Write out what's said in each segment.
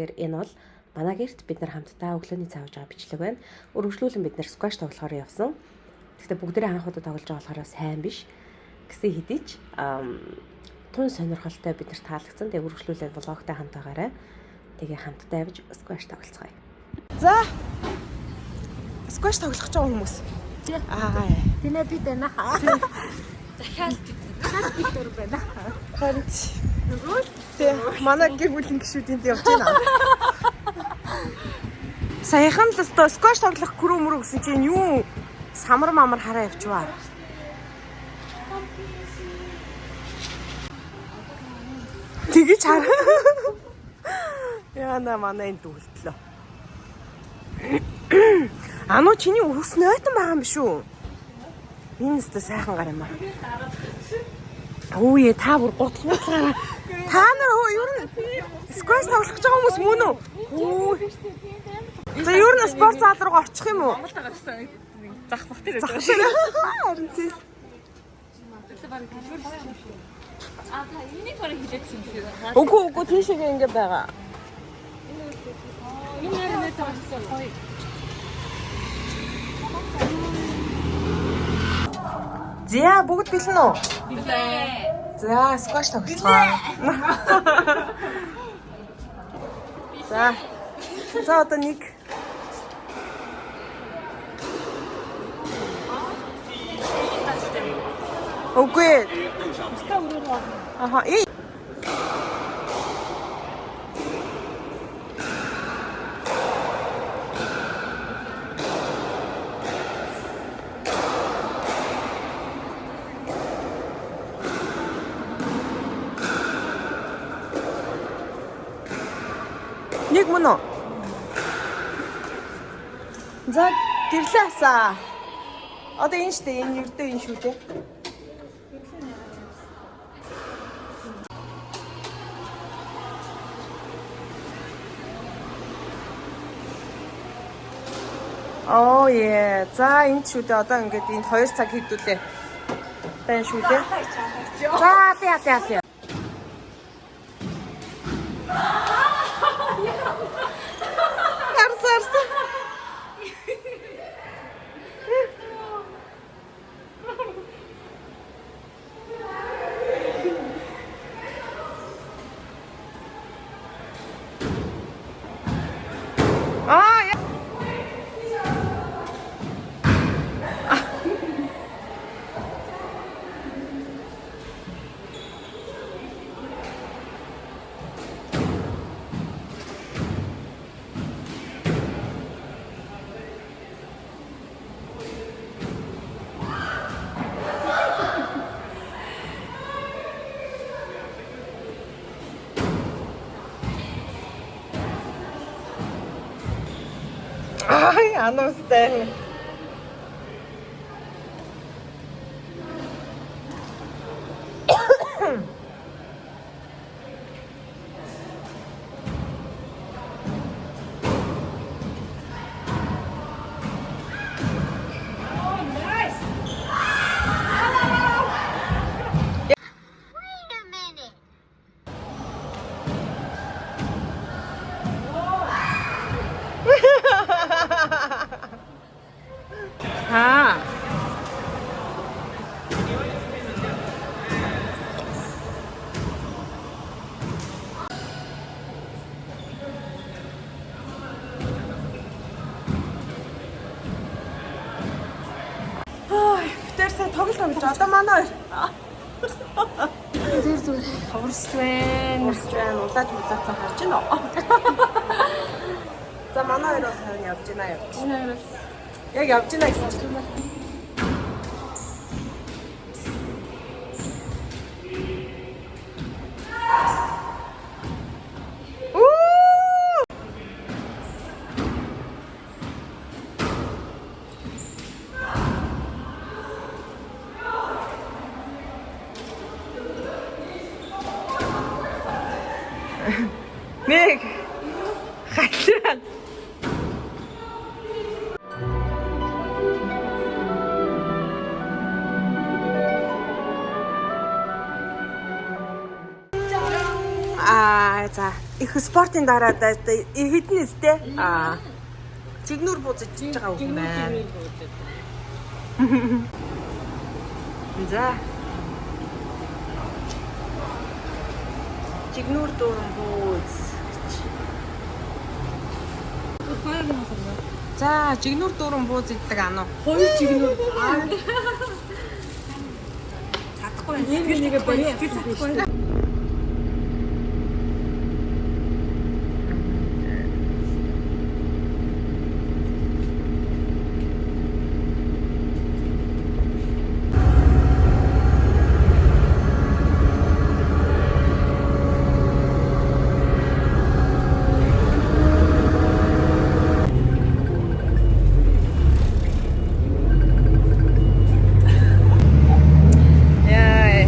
Тэгэхээр энэ бол манай гэрт бид нар хамтдаа өглөөний цай ууж байгаа бичлэг байна. Өргөжлүүлэн бид нар скваш тоглохоор явсан. Гэхдээ бүгдээрээ анх удаа тоглож байгаа болохоор сайн биш. Гэсэн хэдий ч тун сонирхолтой бид нар таалагдсан. Тэгээ өргөжлүүлээд влогтой хамт байгаарай. Тэгээ хамтдаа явж скваш тоглолцгоё. За. Скваш тоглох гэж байгаа хүмүүс. Аа. Тэнэ бид байна. Захиал бид дөрөв байна. Харин тий манай гэр бүлийн гишүүд энд явж байна. Саяхан л өстө скваш тоглох крүү мөрөө гэсэн чинь юу самар мамар хараа явчихваа. Тэгэж хар. Яна манай энэ дүүлтлөө. Ануу чиний өвс нойтон байгаа юм биш үү? Энэ өстө сайхан гар юм аа. Өөе та бүр гутлгуудлаараа. Та нар хөө ер нь скваш тоглох гэж байгаа хүмүүс мөн үү? Хөө. За ер нь спорт зал руу очих юм уу? Монголд гарсан зах бах дээр Зах дээр. Харин тий. А та энийг бараг хилээдсэн юм шиг. Үгүй тийшээгээ ингэ байгаа. Энэ нэр нэ цагаан гоё. За бүгд бэлэн үү? Билээ. За скваш тоглолцгоо. За. За одоо нэг Үгүй. Аха. Ээ. Нэг мөн үү? За гэрлээ асаа. Одоо энэ штэ энэ ердөө энэ шүү дээ. Оо е. За энэ шүү дээ. Одоо ингээд энд 2 цаг хийдүүлээ. Байн шүү дээ. За аль аль аль. Харсан харсан. Аа яа. Ай, ануустай. Аа. Ой, битэрсээ тоглолт тоглож одоо манай хоёр. Тэр зүгээр ховрсч байна. Урсч байна, улааж улаацсан харж байна уу? За манай хоёр бол харин явж байна явж. Энэ хоёр Яг явж байна гэсэн чинь. Уу! Нэг халиан. Аа за. Их спортын дараа хэдэн нэстэй? Аа. Жигнүр бууз ичиж байгаа хүн байна. За. Жигнүр дүүрэн бууз. За, жигнүр дүүрэн бууз иддэг ануу. Хоёр жигнүр. Чадахгүй. Нэг нэгэ боли чадахгүй. Яа.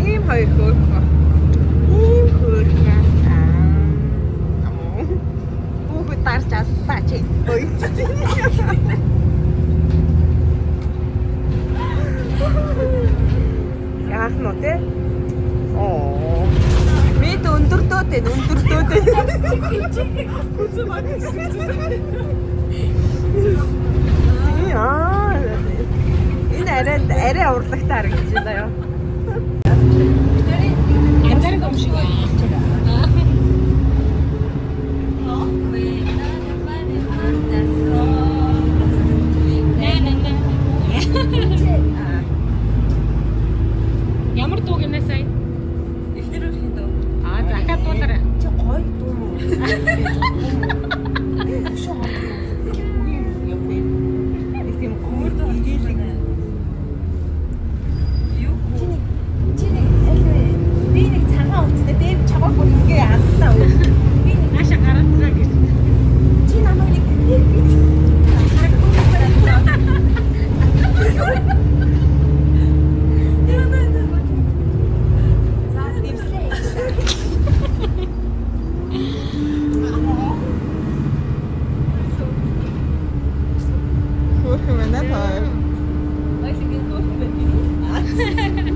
Ийм хоёр хөөрхөн. Ийм хөөрхөн. Аа. Хүүхэд дарж аллаа чи. Ой. Яах нь вэ? Оо. Мэд өндөрдөөд байна, өндөрдөөд байна. Аа. Энэ арай арай урлагтай харагдаж байна ёо. Янзаарг юм шиг байна. Ямар дуу гинэ сая? Эхнэр өрхийн дуу. Аа захиад дуулаарай. Чи гоё дуу мөн. Өшөө үгүй юм бэ. Нэг тийм гүр дуу игэлэг. Юу чи нэг аль вэ? Би нэг цагаан хувцастай дэв чамайг бүр ингээ аллаа. Би нэг Нааша гараад байгаа гэж. чи намайг нэг нэг би За дэмслээ. Хөөрхөн байна таа. Баялаг хөөрхөн байна.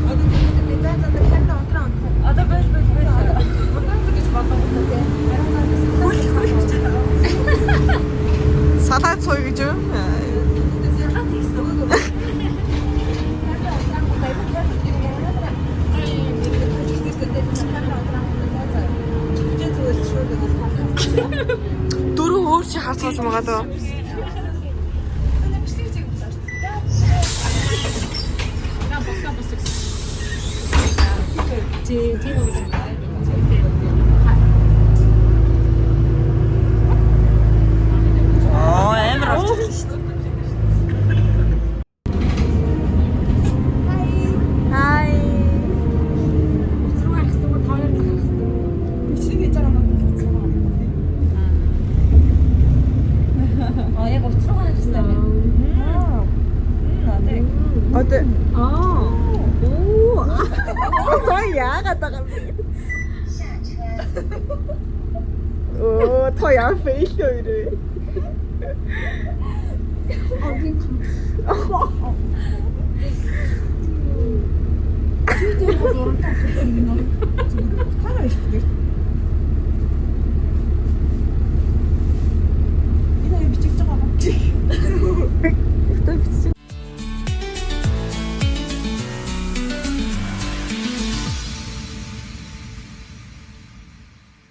Одоо тэр за за камера унтраа унтраа. Одоо бол бол бол. Унтраа гэж бодонгоо тий. Салаад сууя гэж юу? Салаад хийсэн нөгөө. Камера унтраа камера камера. Дөрөв өөр чи харцгаасан байгаа дөө. На босоо босоо. Тий, тийм үү. Оо амар орчихсон шүү дээ. Хай. Уц руу гарах хэрэгтэй уу? Та хоёр гарах хэрэгтэй уу? Бичлэг хийж байгаа юм байна. Аа яг уц руу гарах хэрэгтэй байна. Одоо Аа. Оо. одоо яагаад байгаа юм бэ? Оо, та яа фейл хоёрээ.